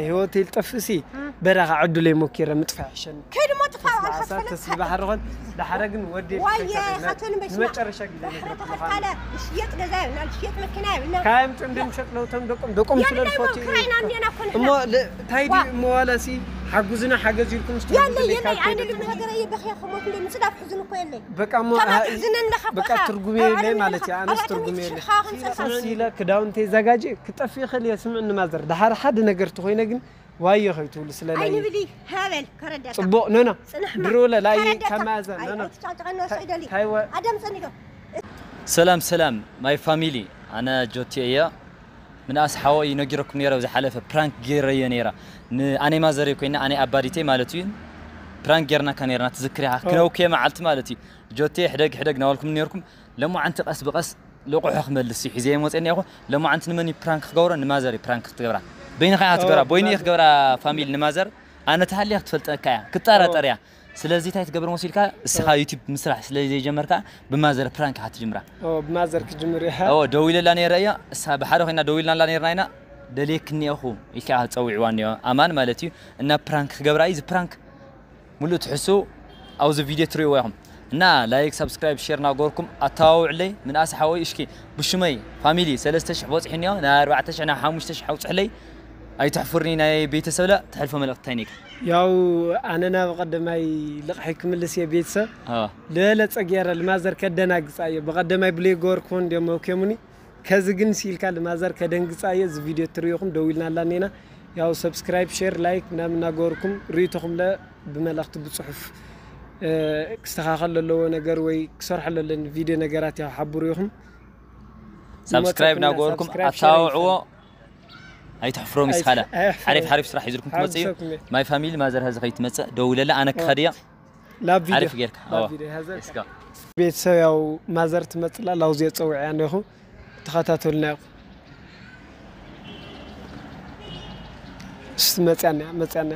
ህይወተይ ልጠፍእሲ በረኻ ዕድለይ ሞኪረ ምጥፋእ ይሕሸኒ። ከይድሞ ጥፋእ ኣሳተስ ባሕሪ ኾን ዳሕረ ግን ወዲ ዋየ ኻቶን በሽ ንመጨረሻ ግዜ ባሕሪ ተኸልካለ ዝሽየጥ ገዛ የብልና ዝሽየጥ መኪና የብልና ካየም ጥንድም ሸጥለውቶም ደቆም ደቆም ስለ የብልና ዝፈትዩ ክራይና እንዲና ኮን እሞ ታይ ዲ እሞ ዋላሲ ሓጉዝና ሓገዝ ኢልኩም የለ የለ ኣይነ ልብ ነገር እየ በኺያ ከሞት እንደ ምጽዳፍ ሕዝን እኮ የለ በቃ እሞ ከማት ሕዝን ኣለኻ በቃ ትርጉም የለ ማለት እዩ ኣነስ ትርጉም የለ ኢለ ክዳውንተይ ዘጋጀ ክጠፍ ይኽእል እየ ስምዕኒ ማዘር ድሓር ሓደ ነገር ተኾይነ ግን ዋየ ከይትብሉ ስለላይ ኣይንብሊ ሃበል ከረዳታ ጽቡቕ ኖኖ ጽንሕማ ድሮ ለላይ ከረዳታ ከማዘ ኖኖ ኣይትጫጭቐና ስዕደሊ ታይ ወ- ኣዳም ጸኒዶ ሰላም ሰላም my family ኣነ ጆቲ እየ ምንኣስ ሓወይ ነጊረኩም ነረ ዝሓለፈ ፕራንክ ገይረዮ ነረ ንኣነይ ማዘረይ ኮይና ኣነይ ኣባዲተይ ማለት እዩ ፕራንክ ጌርናካ ነርና ትዝክር ኢኻ ክነውክየ መዓልቲ ማለት እዩ ጆቴ ሕደግ ሕደግ ናበልኩም ነርኩም ለማዓንቲ ቀስ ብቀስ ልቑሑ ክመልስ እዩ ሒዘ መፅእኒ ኢኹ ለማዓንቲ ንመን እዩ ፕራንክ ክገብሮ ንማዘር እዩ ፕራንክ ክትገብራ በይንኻ ኢኻ ትገብራ በይኑ እየ ክገብራ ፋሚሊ ንማዘር ኣነ ተሃልየ ክትፈልጠካ እያ ክትጠራጠር እያ ስለዚ እንታይ ትገብር መሲልካ እስኻ ዩቲብ ምስራሕ ስለ ዘይጀመርካ ብማዘር ፕራንክ ኢኻ ትጅምራ ብማዘር ክጅምር እያ ደዊለላ ነይረ እያ እሳ ብሓደ ኮይና ደዊልናላ ነርና ኢና ደልየክ እኒአኹ ኢልካ ኢኻ ትፀዊዕዋ እኒኦ ኣማን ማለት እዩ እና ፕራንክ ክገብራ እዩ እዚ ፕራንክ ሙሉእ ትሕሱ ኣብዚ ቪድዮ ትሪእዎ ኢኹም እና ላይክ ሳብስክራይብ ሼር ናገርኩም ኣተዋውዕለይ ምንኣስ ሓወይ እሽኪ ብሽመይ ፋሚሊ ሰለስተ ሽሕ በፂሑ እኒኦ ናይ ኣርባዕተ ሽሕ ናብ ሓሙሽተ ሽሕ ኣውፅሕለይ ኣይትሕፉርኒ ናይ ቤተሰብለ ትሕልፎ መልእክቲ እንታይ ነይካ ያው ኣነና ብቀደማይ ልቕሐይ ክምልስ እየ ቤተሰብ ዝበለፀ ገይረ ልማዘር ከደናግፃ እየ ብቀደማይ ብሌጎር ኮን እንዲዮም መውኬሙኒ ከዚ ግን ሲልካ ልማዘር ከደንግፃ እየ እዚ ቪድዮ ትሪኢኹም ደዊልና ኣላኒና ያው ሰብስክራይብ ሼር ላይክ ምናምን እናገበርኩም ርእይቶኹም ለ ብመልእኽቲ ብፅሑፍ ክስተኻኸል ለለዎ ነገር ወይ ክሰርሖ ለለን ቪድዮ ነገራት ያው ሓብሩ ኢኹም ሳብስክራይብ እናገበርኩም ኣተዋውዕዎ ኣይትሕፍሮም ይስኻላ ሓሪፍ ሓሪፍ ስራሕ ይዝልኩም ትመፅእ እዩ ማይ ፋሚሊ ማዘር ሀዚ ከይትመፅእ ደውለላ ኣነ ክኸድያ ላብ ሓሪፍ ጌርካ ቤተሰብ ያው ማዘር ትመፅላ ላውዚ የፀውዕያ እንዲኹ ተኸታተሉና ኢኹም እስቲ መፅያና መፅያና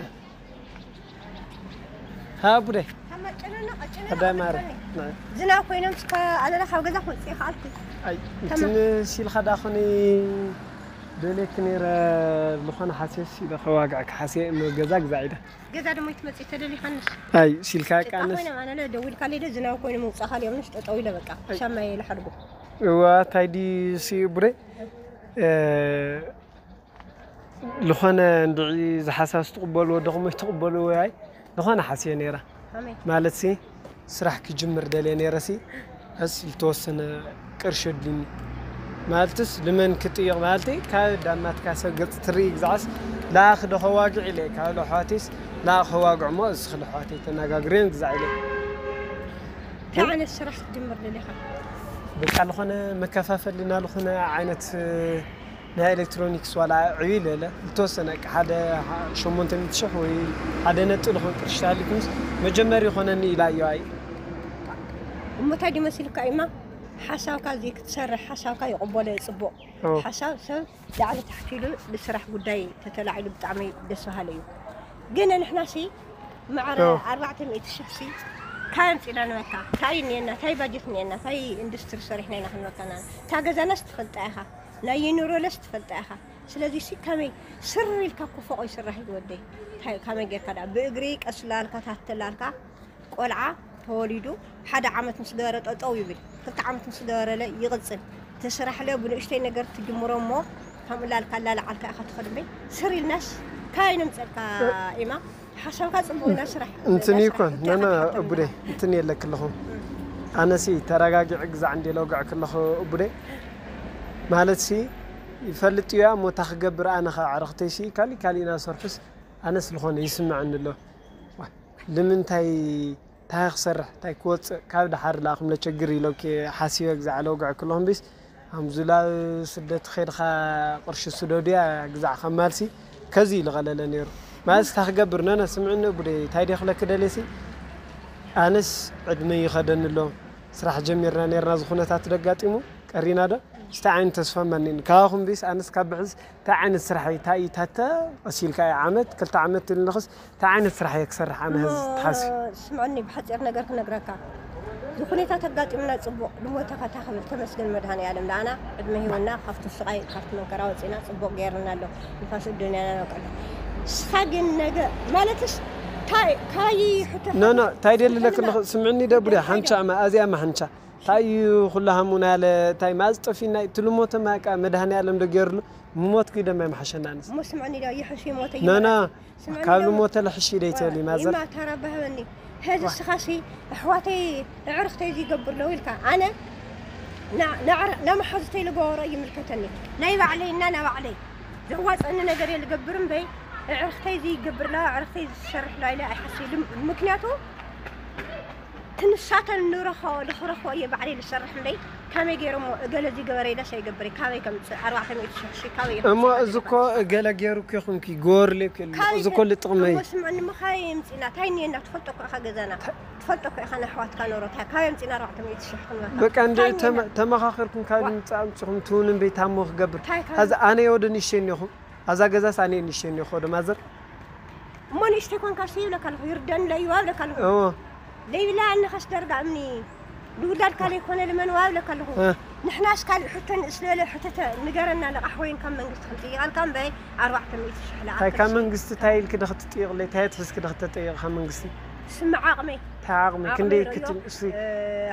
ሃ ቡደይ ቀዳይ ማረ ዝናብ ኮይኖም ስካ ኣነላ ካብ ገዛ ክወፅእ ይኽኣልኩ እንትን ሲልካ ዳኹኒ ደሌክ ነይረ ዝኾነ ሓሴስ ኢለ ከዋግዐ ክሓስየ እሞ ገዛ ግዛዕ ኢለ ገዛ ደሞ ይትመፅእ ተደሊኻንስ ኣይ ሲልካ ቃንስ ኮይኖም ኣነለ ደዊልካ ለደ ዝናብ ኮይኑ ምውፃእካ ሊዮምንስ ጠጠው ኢለ በቃ ሻማየ ልሓድጎ እዋ እንታይ ድዩ ሲ ቡደይ ዝኾነ እንድዒ ዝሓሳስ ትቕበልዎ ዶ ከመይ ትቕበልዎ ኣይ ዝኾነ ሓስየ ነይራ ማለት ሲ ስራሕ ክጅምር ደልየ ነይረ ሲ በስ ዝተወሰነ ቅርሺ ኣድልኒ ማለትስ ልመን ክጥይቕ ማለተይ ካብ ዳናትካ ሰብ ገፅ ትርኢ ግዛዕስ ለኣኽ ዶ ከዋግዕ ኢለ ካብ ለሕዋተይስ ለኣኽ ከዋግዕ እሞ እዚ ክልሕዋተይ ተነጋግረን ግዛዕ ኢለ እንታይ ዓይነት ስራሕ ክትጅምር ደሊኻ በቃ ዝኾነ መከፋፈልና ዝኾነ ዓይነት ናይ ኤሌክትሮኒክስ ዋላ ዕብይ ለለ ዝተወሰነ ሓደ ሸሞንተ ሚእቲ ሽሕ ወይ ሓደ ነጥቢ ዝኾን ቅርሺ ተሃሊኩምስ መጀመሪ ይኾነኒ ኢላ እዮ ኣይ እሞ እንታይ ድዩ መሲልካ ኢማ ሓሳብካ እዚ ክትሰርሕ ሓሳብካ ይቕበሎ እዩ ፅቡቕ ሓሳብ ሰብ ላዕሊ ታሕቲ ኢሉ ንስራሕ ጉዳይ ተተላዒሉ ብጣዕሚ ደስ በሃሊ እዩ ግን ንሕና ሲ ማዕረ ኣርባዕተ ሚእቲ ሽሕ ሲ እንታይ ኣምፂና ንበካ እንታይ እኒአና እንታይ ባጀት እኒአና እንታይ ኢንዱስትሪ ሰሪሕና ኢና ክንበካና እታ ገዛናስ ትፈልጣ ኢኻ ናይ ዩኒሮለስ ትፈልጣ ኢኻ ስለዚ ሲ ከመይ ስር ኢልካ እኮ ፎቕ ይስራሕ እዩ ወደይ እንታይ- ካመይ ጌርካ ዳ ብእግሪ ቀስ ላልካ ታተላልካ ቆልዓ ተወሊዱ ሓደ ዓመት ምስ ገበረ ጠጠው ይብል ክልተ ዓመት ምስ ገበረለ ይቕፅል እቲ ስራሕ ለ ብንእሽተይ ነገር ትጅምሮ እሞ ከምኡ ላልካ ላልዓልካ ኢኻ ትኸድ እምበይ ስር ኢልናስ ካይ ነምፀልካ ኢማ ሓሳብካ ፅቡቅ ኢና ስራሕ እንትን ይኮን ነነ እቡደይ እንትን የለ ክለኹም ኣነሲ ተረጋጊዕ ግዛዕ እንዴ ለውግዕ ክለኹ እቡደይ ማለት ሲ ይፈልጥ እያ እሞ እታ ክገብር ኣነ ከ ኣዕርኽተይ ሲ ካሊእ ካሊእና ሰርሑስ ኣነስ ዝኾነ ይስምዐኒ ኣሎ ንምንታይ እንታይ ክሰርሕ እንታይ ክወፅእ ካብ ድሓር ላ ክምለ ችግር ኢሎም ሓሲበ ግዛዕ ለውግዕ ክለኹም ቢስ ኣምዙላ ስደት ኸድኻ ቅርሺ ስደዱያ ግዛዕ ከማልሲ ከዚ ኢሉ ቐለለ ነይሩ ማለት ስታ ክገብር ነነ ስምዕኒ ቡደይ እንታይ ደ ክለክ ደልየሲ ኣነስ ዕድመ ይኸደኒ ኣሎ ስራሕ ጀሚርና ነርና ዝኹነታት ደጋጢሙ ቀሪና ዶ ስታ ዓይን ተስፋ ማኒን ካኹም ቢስ ኣነስ ካብ ብሕዝ እንታይ ዓይነት ስራሕ እዩ እንታይ እዩ ታተ ቀሲልካ እዩ ዓመት ክልተ ዓመት ትብል ንኽስ እንታይ ዓይነት ስራሕ እየ ክሰርሕ ኣነ ህዝ ትሓስቢ ስምዐኒ ብሓፂር ነገር ክነግረካ እዚ ኩነታት ኣጋጢሙና ፅቡቕ ንሞተኻ ታኽብል ተመስገን መድሃኒ ኣለም ንኣና ዕድመ ሂወና ካብቲ ስቓይ ካብቲ መንከራ ወፂና ፅቡቕ ገይርና ኣሎ ንፋስ እዱንያና ነውቀል ንስኻ ግን ነገ ማለትስ ታይ ካይ ሕቶ ኖ ኖ ታይ ደልለክ ኣለኹ ስምዕኒ ደቡዳ ሓንቻ ማ ኣዚያ ማ ሓንቻ ታይ ኩሉ ሃሙና ያለ ታይ ማዝ ጠፊና ትልሞተ ማቃ መድሃኒ ዓለም ደገርሉ ምሞት ግደ ማይ ማሓሸናንስ እሞ ስምዕኒ ዶ ይሕሽ ይሞተ ኖ ኖ ስምዕኒ ካብ ዶ ልሞተ ለሕሽ ደይተሊ ማዘር ይማ ተራባህበኒ ሄዚ ስኻሲ ኣሕዋተይ ኣዕርኽተይ ዝገብር ለው ኢልካ ኣነ ንመሓዙተይ ልገበሮ ይምልከተኒ ናይ ባዕለይ እና ናይ ባዕለይ ዘዋፀኒ ነገር እየ ልገብር እምበይ ኣዕርኽተይ ዝይገብር ላ ኣዕርኽተይ ዝሰርሕ ላ ኢለ ኣይሓስብ ምክንያቱ ትንሳተን ንረኽቦ ልኽረኽቦ እየ ባዕለይ ልሰርሕ እምበይ ከመይ ገይሮሞ እገለ ዝገበረ ኢለስ ኣይገብር ካበይ ከምፅእ ኣርባዕተ ሚእቲ ሽሕ ሺ ካበይ እሞ እዚ እኮ ገለ ገይሩ እኮ ይኹንኪ ጎርሌ እኮ የለን። እዚ እኮ ልጥቕመይ እሞ ስምዕኒ እሞ ካበይ የምፅእና ታይ እኒአና ትፈልጦ እኮ ኢኻ ገዛና ትፈልጦ እኮ ኢኻ ንኣሕዋትካ ኖሮታ ካበይ የምፅእና ኣርባዕተ ሚእቲ ሽሕ ክንበካ በቃ እንደ ታይ እኒአና? ተመ- ተመኻኸርኩም ካብ ምፃእ ኣምፅኹም ትውን እምበይ ታሞ ክገብር ታይ ካብ ሀዚ ኣነ ወደ ንሸኒ ይኹም ኣዛ ገዛስ ኣነ ንሸኒ ይኾ ደማዘር እሞ ንእሽተይ ኮንካ ሲ ይብለካ ኣለኹ ይርደን ለይዋ ይብለካ ኣለኹ እዎ ለይብላ እንኸስ ደርጋ እምኒ ንውላድካ ለይኮነ ልመንዋ ይብለካ ኣለኹ እ። ንሕናስ ካልእ ሕቶ ንእስ ዝበለ ሕቶ ንገረና ለቓሕ ወይን ካብ መንግስቲ ክንጥይቐልካ እምበይ ኣርባዕተ ሚእቲ ሽሕ እንታይ ካብ ለኣክል መንግስቲ እንታይ ኢልክ ዶ ክትጥይቕለይ እንታይ ትሕዝክ ዶ ክተጠይቕ ካብ መንግስቲ ስምዕ ዓቕመይ እንታይ ዓቕሚ ዓቕመይ ክንደይ ዶ ክትም እሱ እሱ እ፣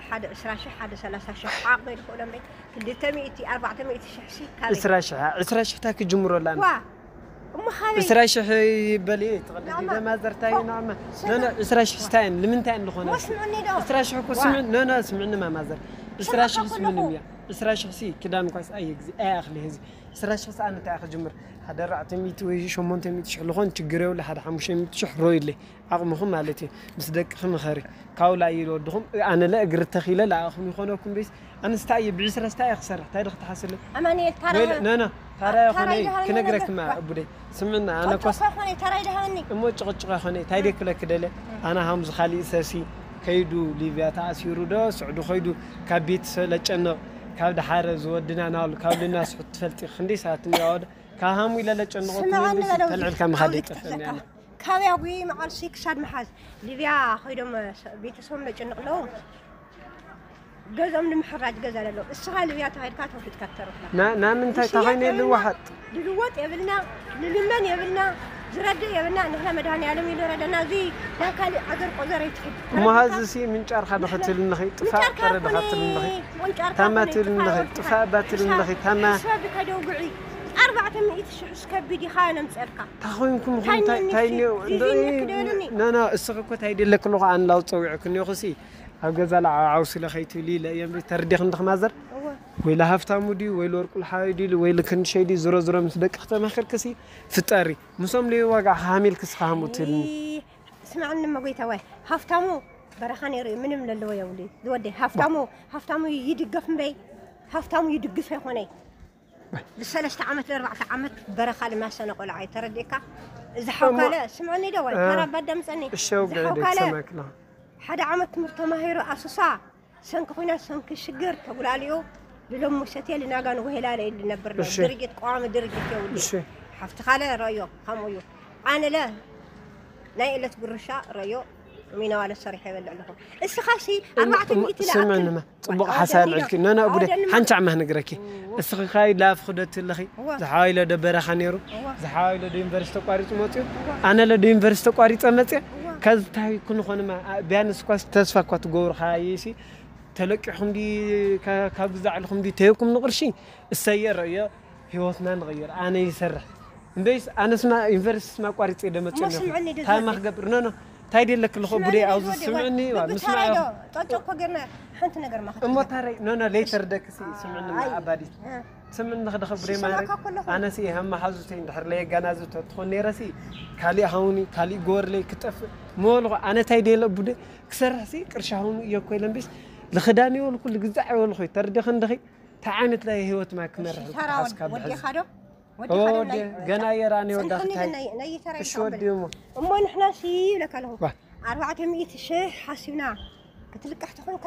ሓደ ዕስራ ሽሕ ሓደ ሰላሳ ሽሕ ዓቕመይ ድኽእሎ እምበይ ክልተ ሚእቲ ኣርባዕተ ሚእቲ ሽሕ ሲ ካበይ ዕስራ ሽሕ ዕስራ ሽሕ እንታይ ክጅምሮ ኣላ ዋ እሞ ካበይ ዕስራ ሽሕ ይበል እየ ትቕልድ ናማ። ደማዘርታይ ናማ ስማ። ነነ ዕስራ ሽሕ ስታይን ንምንታይ ዝኾነ እሞ ስምዕኒ ዶ ዕስራ ሽሕ እኮ ዋ። ስምዕ ነነ ስምዕኒ ማማዘር ዕስራ ሽሕ ስማዕካ ስምዕኒ ከለኹ። እያ ዕስራ ሽሕ ሲ ክዳን ኳስ ኣየ ግዜ ኣይ ኣኽሊ ህዚ ዕስራ ሽሕ ሰኣን እንታይ ክጅምር ሓደ ኣርባዕተ ሚእቲ ወይ ሸሞንተ ሚእቲ ሽሕ ዝኾን ችግር የብሉ ሓደ ሓሙሽተ ሚእቲ ሽሕ ሮይለይ ዓቕምኹም ማለት እዩ ምስ ደቅኺ ምኸሪ ካብኡ ላይል ወድኹም ኣነ ለ እግሪ ተኺለ ለኣኹም ይኾነኩም ቤስ ኣንስታ እየ ብዕስራ ስታ እየ ክሰርሕ እንታይ ዶ ክትሓስለ ኣማኑኤል ታራ ወይለ ነነ ታራ ታራ ይኾነ ይደሃለና ክነግረክ ነበር። ማ እቡደይ ስምዕና ኣነ ቆጮ ኮስ እኮ ይኾነ ታራ ይደሃበኒ እሞ ጭቕጭቕ ይኾነ እንታይ ደይ ክለክ ደለ ኣነ ሃምዚ ካሊእ ሰሲ ከይዱ ሊብያ ተኣሲሩ ዶ ስዕዱ ከይዱ ካብ ቤተሰብ ለጨንቕ ካብ ደሓረ ዝወድና ናብሉ ካብ ልና ስሑት ትፈልጢ ክንደይ ሰባት እኒኣወ ዶ ካብ ሃሙ ኢለ ለጨንቐኩም ስምዓኒ ቤት በለው ተልዕልካ ኣብዚ ምኻደ ዓውዲ ይጠፍአኒ ክተፍለካ ኣነ ካበይ ኣጉይ መዓልሲ ክሳድ መሓዝ ሊብያ ከይዶም ቤተሰቦም ለጭንቕ ኣለዉ ገዞም ንምሕራጅ ገዛ ለለዉ እስኻ ሊብያ ተኻይድካ ተውሒድካ ትተርፍላ ና- ናብ ምንታይ ተኾይነ ልዋሓጥ ልልወጥ የብልና ልልመን የብልና ዝረድእ የብልና ንሕና መድሃኒ ዓለም እዩ ዝረደና እዚ ናይ ካልእ ዓዘር ቆዘር ኣይትኽድ እሞ ሀዚ ሲ ምንጫርካ ዶ ክትብል ንኺ ጥፋእ ምንጫርካ ጥረ ዶ ኮነ ክትብል ንኺ ወንጫርካ ታማ ኮነ ትብል ንኺ ጥፋእ ጥፋእ እባ ትብል ንኺ ታማ ሰቢ ከደውግዒ ኣርባዕተ ሚእቲ ሽሕ እስከቢድ ኢኻ ነምፀልካ ታኾይንኩም ታይ ታይ ነኒ ታይ ሲ- ኒዮ ዚዚ ነክ ደልኒ። ኖ ኖ እስኺ እኮ ታይ ደለክ ኣለኹ ኣንላው ፀዊዕክ ኒኹ ሲ ኣብ ገዛ ላ ዓውሲ ለኸይትብሊ ኢለ እዮም ተርዲኽ እንድኽ ማዘር እወ ወይ ለሃፍታሙ ድዩ ወይ ለወርቁ ለሓወይ ድዩ ወይ ለክንሸይ ድዩ ዝሮ ዝሮ ምስ ደቂ ክተማኽርክ ሲ ፍጠሪ ምሶም ለይ ዋጋ ሃሚልክ ስኻ ሃሙ ትብልኒ ይይ፣ ስምዕኒ እሞ ጎይታ ወይ ሃፍታሙ በረኻ ነይሩ እዩ ምንም ለለዎ የብሉ እዩ ዝወደይ ሃፍታሙ ሃፍታሙ ይድገፍ እምበይ ሃፍታሙ ይድግፍ ኣይኮነይ ዝሰለስተ ዓመት ለኣርባዕተ ዓመት በረኻ ልማሰነ ቆልዓ እዩ ተረዲእካ እዚ ሓውካለ ስምዕኒ ዶ ወይ እ፣ ተራባ ደምፀኒ እሸው እዚ ገለ ሓውካለ ደይሰማክና ሓደ ዓመት ትምህርቲ ተማሂሩ ኣሱሳ ሰንኪ ኩናት ሰንኪ ሽግር ተጉላሊኡ ልሎም ሙሰቴ ልናጋ ንጎሄላለ ኢሉ ልነብር ለ እሺ። ድርጅት ቀዋሚ ድርጅት የብሉ እሺ ሓፍትኻለ ረዮ ከምኡ እዩ ኣነለ ናይ እለት ጉርሻ ረዮ ሚነዋለ ሰሪሐ ይበልዕ ኣለኹ እስኻሲ ኣርባዕተ ሚእቲ ስምዕንማ ጽቡቕ ሓሳብ ኣልዕልኪ ነና እቡደ ሓንቻዕ ማህ ንግረኪ እስኺ ካይ ላፍ ክደት ኣለኺ ዝሓዋይ ለዶ በረኻ ነይሩ ዝሓዋይ ለዶ ዩኒቨርሲቲ ተቋሪጹ መጽኡ ኣነ ለዶ ዩኒቨርሲቲ ተቋሪጸ መጽእ ከዚ ታይ ክንኾንማ ቢያንስ ኳስ ተስፋ እኳ ትገብሩ ኻይሲ ተለቂኹም ዲ ካብ ግዛዕልኹም ዲ ተየኩም ንቕርሺ እሰየ ረእዮ ህይወትና ንቕይር ኣነ ይሰርሕ እምበይስ ኣነስማ ዩኒቨርሲቲ ስማ ኣቋሪፀ ደመፅእ እሞ ስምዕኒ ዶ ታማ ዝወደይ? ክገብር ኖ ኖ ታይ ደለክ ኣለኹ ቡደይ ኣብዚ ስምዕኒ ዋ ምስማዕ ጠጦ እኮ ገርና ሓንቲ ነገር ማኸት እሞ ታረይ ኖ ኖ ለይተርደክሲ ስምዕኒ ኣባዲት ስምዕኒ ንኽደኸ ቡደይ ማለት ኣነሲ ሃማ ሓዙተይ እንድሕር ለየጋናዝብ ተትኾን ነይረሲ ካሊእ ሃውኒ ካሊእ ጎወርለይ ክጠፍእ ምበልኹ ኣነ ታይ ደለ ቡደ ክሰርሕሲ ቅርሻ ሃውኑ እየ ኮይለ እምቢስ ልኽዳን ይበልኩ ልግዛዕ ይበልኹ ተርደኸ እንደኺ እንታይ ዓይነት ናይ ህይወት ማ ክመርሕ ተራ ክትሓስካ ብሕዚ ወዲኻ ዶ ኦ፣ ገና የራኒ ወዳኽታይ እሺ ወዲ እሞ እሞ ንሕና ሲ ይብለካ ኣለኹ ዋ። ኣርባዕተ ሚእቲ ሽሕ ሓሲብና ክትልቅሕ ትኾንካ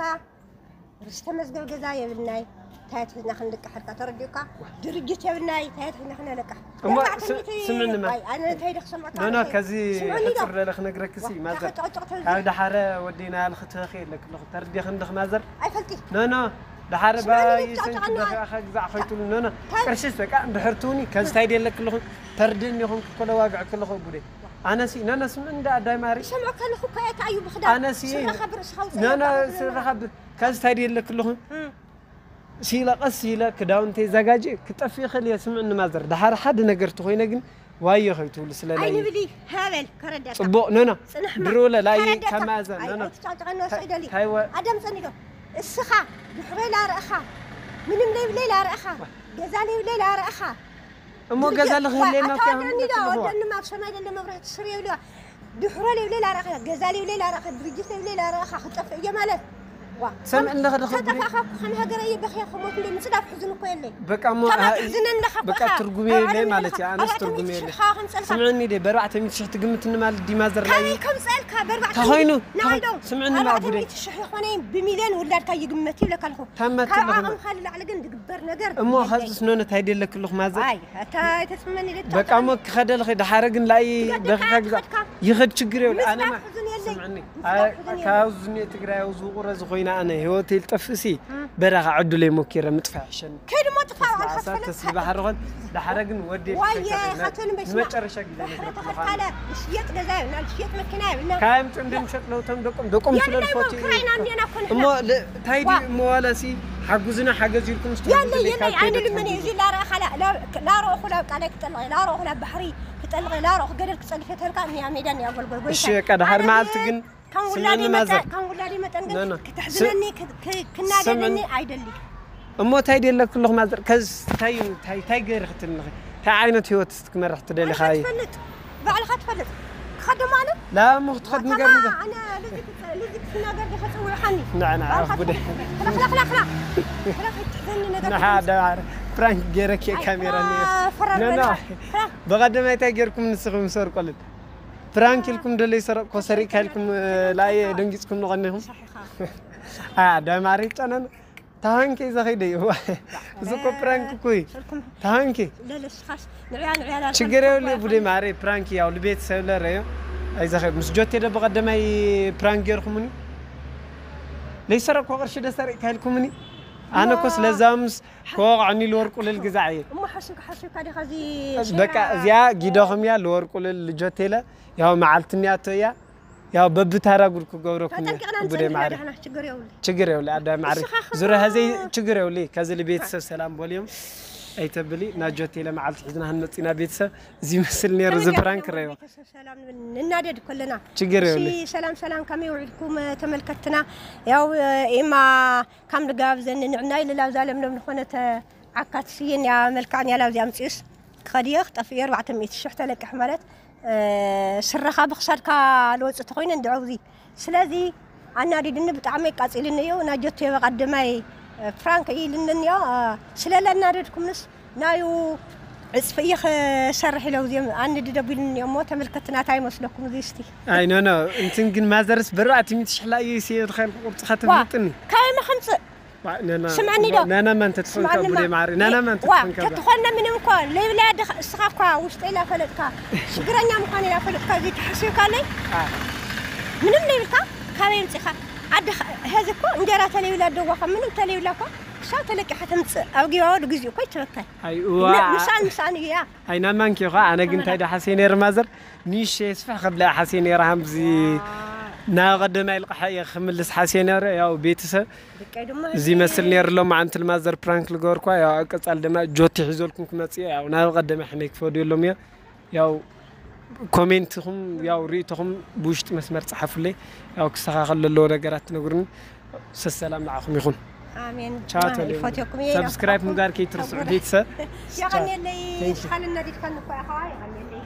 ርስተ መዝገብ ገዛ የብልናይ እንታይ ትሕዝና ክንልቅሐልካ ተረዲኡካ ድርጅት የብልናይ እንታይ ትሕዝና ክነለቅሕ እሞ ስ- ስምዕንማ። ኣነ እንታይ ደ ክሰምዐካ ኖ ኖ ኣለኹ? ከዚ ስምዕኒ ዶ? ሕፅር ለለ ክነግረክሲ ዋ፣ ማዘር ጨቕጨቕ ተብዚ። ካብ ደሓረ ወዲና ልክትበኺ የለክ ኣለኹ ተርዲኽ እንድኽ ማዘር ኣይፈልጢ ኖ ኖ ደሓር ባይ ሰንኪ በኺኻ ክግዛዕ ኸይትብሉ፣ ኖ፣ ኖ። ቅርሽስ በቃ እንድሕር ትውኒ፣ ከዚ እንታይ ደለክ ኣለኹ? ተርድእኒ ይኹን ክኮለ ዋግዕ ከለኹ ጉደይ። ኣነሲ፣ ኖ፣ ኖ፣ ስምዕ እንዳ ኣዳይ ማሪ። ይሰምዑ ከለኹ እኮ እየ፣ እንታይ እዩ ብኽዳን? ኣነሲ፣ ስረኻ ብርእስኻ ውፅእ ኖ፣ ኖ፣ ኢልካ ስረኻ ብ-፣ ከዚ እንታይ ደለክ ኣለኹ? እም። ሲለ ቀስ ኢለ ክዳውንተይ ዘጋጅ ክጠፍእ ይኽእል እየ፣ ስምዕኒ ማዘር። ደሓር ሓደ ነገር ተኾይነ ግን ዋየ ኸይትብሉ ስለ ናይ ኣይንብሊ፣ ሃበል፣ ከረዳእካ። ጽቡቕ፣ ኖ፣ ኖ። ጽናሕ ማ-፣ ድሮ ለላይ ከረዳእካ። ከማዘ፣ ኣይ፣ ኖ፣ ኖ። ኣይትጫውጭቐኒ፣ ወስዶ ይደሊ። ታይ ወ-፣ ኣዳምጸኒ ዶ? እስኻ፣ ድሕሮይ ላረእኻ፣ ምንም ለይብለይ ላረእኻ፣ ገዛ ለይብለይ ላረእኻ። እሞ ድርጅት፣ ገዛ ልኽህልየና ዋ፣ እኮ ኣታወደኒ ዶ? ትብልዋ። ወደኒ ኣብ ሰማይ ደለ መብራህቲ ስር የብልዋ። ድሕሮ ለይብለይ ላረእኻ፣ ገዛ ለይብለይ ላረእኻ፣ ድርጅት ለይብለይ ላረእኻ፣ ክጠፍእ እየ ማለት። ዋ፣ ሰምዕ ኣለኸ ዶ ከብሪ? ተጠፋእኻ እኮ ከም ሃገረ እየ በኽየ ክሞት እንደ ምጽዳፍ ሕዝን እኮ የለይ። በቃ እሞ፣ ካብ ኣይ፣ ተሕዝነኒ ለኻ በቃ እኮ ትርጉም እኻ የብለይ ኣብ ማለት እዩ። ኣነስ ኣርባዕተ ትርጉም ሚእቲ የብለይ። ሽሕ ከምጸልካ። ስምዕኒ ደ፣ በኣርባዕተ ሚእቲ ሽሕ ትግምትኒ ማለት ዲማዘር ላይ ካበይ ከምጸልካ? በኣርባዕተ ተኾይኑ፣ ሚእቲ ናይ ተኾ-፣ ዓዶም። ስምዕኒ ኣርባዕተ ሚእቲ ሽሕ ይኾነይ ብሚልዮን ውላድካ ይግመት ይብለካ ኣለኹ። ታመት ካብ ኣለኹ። ዓቕምኻ ንላዕሊ ግን ዝግበር ነገር እሞ የለይ። ኸዚ ስኖነ ታይ ደለክ ኣለኹ ማዘር? ኣይ፣ ኣታ ኣይተስምዕኒ ደ በቃ እሞ ትጫወት። ክኸደልኺ ደሓረ ግን ላይ ትገድልካ በኺ ከግዛ ትኸድካ። ይኸድ ችግር የብሉ። ኣነ ምጽዳፍ ማ-፣ ሕዝን የለይ። ስምዕኒ። ምጽዳፍ ሕዝን የለይ። ካብ ዝኒ ትግራይ ኣብዚ ውቑረ ዝኾይነ ኣነ ህይወተይ ልጠፍእሲ እም። በረኻ ዕድለይ ሞኪረ ምጥፋእ ይሕሸኒ። ከይድ እሞ ጥፋእ ተስፋ ኣልካ ዓሳ ትፈልጥ ተስሊ ባሕሪ ኾን ደሓረ ግን ወዴ ዋየ፣ ትፈተነ። ኻቶን በስማ። ንመጨረሻ ግዜ ባሕሪ ነግረኩ ተኸልካለ፣ ምዃኑ። ዝሽየጥ ገዛ የብልና፣ ዝሽየጥ መኪና የብልና። ካየም ጥንዲ ምሸጥ ለውቶም ደቆም፣ ደቆም የብልና ስለልፎት እሞ እዩ። ክራይና እንዴና ኮነ እሞ ለ-፣ ታይ ድዩ እዋ። እሞ ዋላሲ ሓጉዝና ሓገዝ ኢልኩም ስትብሉ የለ፣ ብዘይ የለ፣ ካልከይ ኣይነ በጽሑ ልመነ እዩ። ብዙ። እዚ ላረእኻ ላ-፣ ላ-፣ ላረእኹ ላብ ቃላይ ክጠልቕ፣ ላረእኹ ላብ ባሕሪ ክጠልቕ፣ ላረእኹ ገደል ክጸድፍ የተልካ እኒያ ሜዳ እኒያ ጎልጎል ጎይታ። እሺ፣ በቃ ደሓር ኣነ መዓልቲ ግን ከም ውላዲ ስምዕኒ መጠን፣ ማዘር። ከም ውላዲ መጠን ግን ኖ፣ ኖ። ክተሕዝነኒ፣ ስ-፣ ክ-፣ ክ-፣ ክናደደኒ ስምዕኒ። ኣይደሊ። እሞ ታይ ደለክ ኣለኹ ማዘር? ከዚ ታይ፣ ታይ፣ ታይ ገይሪ ክትብልኒ? ታይ ዓይነት ህይወት ክትመርሕ ትደሊ ባዕልኻ ኻይ? ትፈልጥ፣ ባዕልኻ ትፈልጥ። ክኸድ ማለት? ላ፣ እሞ ክትኸድ ዋታ ንገርኒ ዶ? ኣነ ልዚ ክጽ-፣ ልዚ ክትናገር ዲኻ ጽውዕኻኒ? ንዓ፣ ንዓ፣ ባዕልኻ ጉዳይ። ትፈልጥ። ክላ፣ ክላ፣ ክላ፣ ክላ። ክላ ከይትሕዘኒ ነገር ንዓ፣ ክትምጽእ። ደባር፣ ፕራንክ ገይረኪ ኣይ፣ ካሜራ ክላ፣ ኒዮ። ፈራር ኖ፣ ኖ። በልካ። ክላ። ብቐደማይ ታይ ገይርኩም ንስኹም ምስ ወርቆልል? ፕራንክ ኢልኩም ዶ ለይሰረቅኮ ሰሪቅካ ኢልኩም፣ ላየ ደንጊጽኩም ንቐኒኹም? ሰሒኻ። ኣ፣ ደማሪ ጨነን። ታሃንኪ ዘኸይደ እዩ። እዚ እኮ ፕራንክ እኮ እዩ። ስልኩም ታሃንኪ። ለለስኻስ ንዕያ፣ ንዕያ ላልኩም ችግር የብሉ ትኮርኮር ቡዴ ማሬ፣ ፕራንክ ያው ልቤት ሰብ ለረዮ። ኣይዘኸ ምስ ጆቴ ደ በቐደማይ ፕራንክ ገርኩምኒ። ለይሰረቅኮ ቅርሺ ደ ሰሪቅካ ኢልኩምኒ። ኣነ እኮ ዋ። ስለዛምስ ከወቕዐኒ ልወርቁ ልል ግዛዕ እየ። እሞ ሓሲብካ፣ ሓሲብካ ዲኻ እዚ በቃ ሸራ? እዚኣ ጊደኹም እያ፣ ልወርቁ ልል ልጆቴለ። ያው መዓልቲ እኒኣቶ እያ። ያው በብታራ ጉድ ክገብረኩም እየ። ተጠንቂቕና ቡዴ ንጸንሕ ማዕረ። ዳሕና ችግር የብሉ። ችግር የብሉ፣ ኣዳ ማዕረ። እስኻ ኸ ዙረ ሀዘይ ችግር የብሉ። ከዚ ልቤተሰብ ሰላም ቦልዮም። ኣይተብሊ፣ ናጆቴለ መዓልቲ ሒዝና ህንመጽና ቤተሰብ። እዚ ይመስል ነይሩ፣ እዚ ተመልካቾች ፕራንክ ረይዋ። ቤተሰብ ሰላም ንብል፣ ንናደድ ከለና። ችግር እሺ፣ የብሉ። ሰላም፣ ሰላም፣ ከመይ ውዒልኩም ተመልከትና? ያው ኤማ ካብ ንጋብዘኒ ንዕናይ ልላብ ዛለምለም ዝኾነት ዓካት ስየን እያ መልክዓን ያላ ኣብዚኣ ኣምፅኡስ ክኸድዮ ክጠፍእ እየ ኣርባዕተ ሚእቲ ሽሕ ተለቅሕ ማለት፣ እ፣ ስረኻ ብኽሳድካ ልወፅእ ተኾይነ እንድዐ ውዚ። ስለዚ ኣናዲድኒ ብጣዕሚ ኣቃፂልኒ እዩ። ናጆቴ በቐደማይ፣ እ፣ ፍራንክ ኢልኒ እኒኦ፣ እ፣ ስለ ለናደድኩምንስ ናዩ ዕፅፊ እየ ክሰርሕ ኢለ ውዚ ኣንዲ ደቢልኒ እኒኦ እሞ ተመልከትና እንታይ ይመስለኩም እዚ እስቲ። ኣይ፣ ኖ፣ ኖ፣ እንትን ግን ማዘርስ በርባዕተ ሚእቲ ሽሕ ላይ እዩ ሲየ ዝኸል ቁርፅኻ ዋ፣ ተፍልጥኒ። ካበይ መኸምፅእ? ዋ፣ ነና፣ ስምዐኒ ዶ? ነና መን ተትኾንካ ስምዐኒ ቡዴ ማ-፣ ማሪ? ነና መን ዋ፣ ተትኾንካ ባ? ተትኾንና ምንም እኮ ለይብላ ድኻ-፣ እስኻ እኳ ውሽጠይ ላፈለጥካ፣ ሽግረኛ ምዃነይ ላፈለጥካ፣ እዚ ተሓሲብካለይ? አ። ምንም ለይብልካ፣ ካበይ ኣምጺኻ? ኣደ ኸ-፣ ሀዚ እኮ እንጀራ ተለይብላ ደዋኻ፣ ምንም ተለይብላ እኮ፣ ክሳብ ተለቂሓ ተምጽእ፣ ኣብ ጊባቦ ድግዚኡ እኮ ይትበከል። ኣይ፣ እዋ። ን-፣ ምሳን ምሳን እያ። ኣይ፣ ናማንኪ እኳ፣ ኣነ ግን ኣመና። እንታይ ዳ ሓሴ ነይረ ማዘር? ንእሽተይ ስፍሕ ከብላ ሓሴ ነይረ፣ ሃምዚ ዋ። ናብ ቀደማይ ልቃሕ እየ ክምልስ ሓሴ ነይረ፣ ያው ቤተሰብ ደቀይ ድማ እዚ ህዝቢ ይመስል ነይሩ ኣሎ፣ መዓንቲ ልማዘር ፕራንክ ልገበርኳ፣ ያው ኣብ ቀጻሊ ድማ ጆቲ ሒዘልኩም ክመጽእ እየ፣ ያው ናብ ቀደማይ ሕነይ ክፈድየሎም እየ። ያው ኮሜንትኹም፣ ያው ርእይቶኹም ብውሽጢ መስመር ጸሓፉለይ፣ ያው ክስተኻኸል ዘለዎ ነገራት ትነግሩኒ። ሰሰላም ንዓኹም ይኹን። ኣሜን። ቻው፣ ኣሜን። ተለዩ። ይፈትየኩም እየ፣ ሰብስክራይብ ይናፍቀኩም። ምግባር ከይትርስዑ ክቡር። ቤተሰብ። የቐንየለይ፣ Thank you። ካልእና ዲድካ ንኮ ኢኻ፣ የቐንየለይ።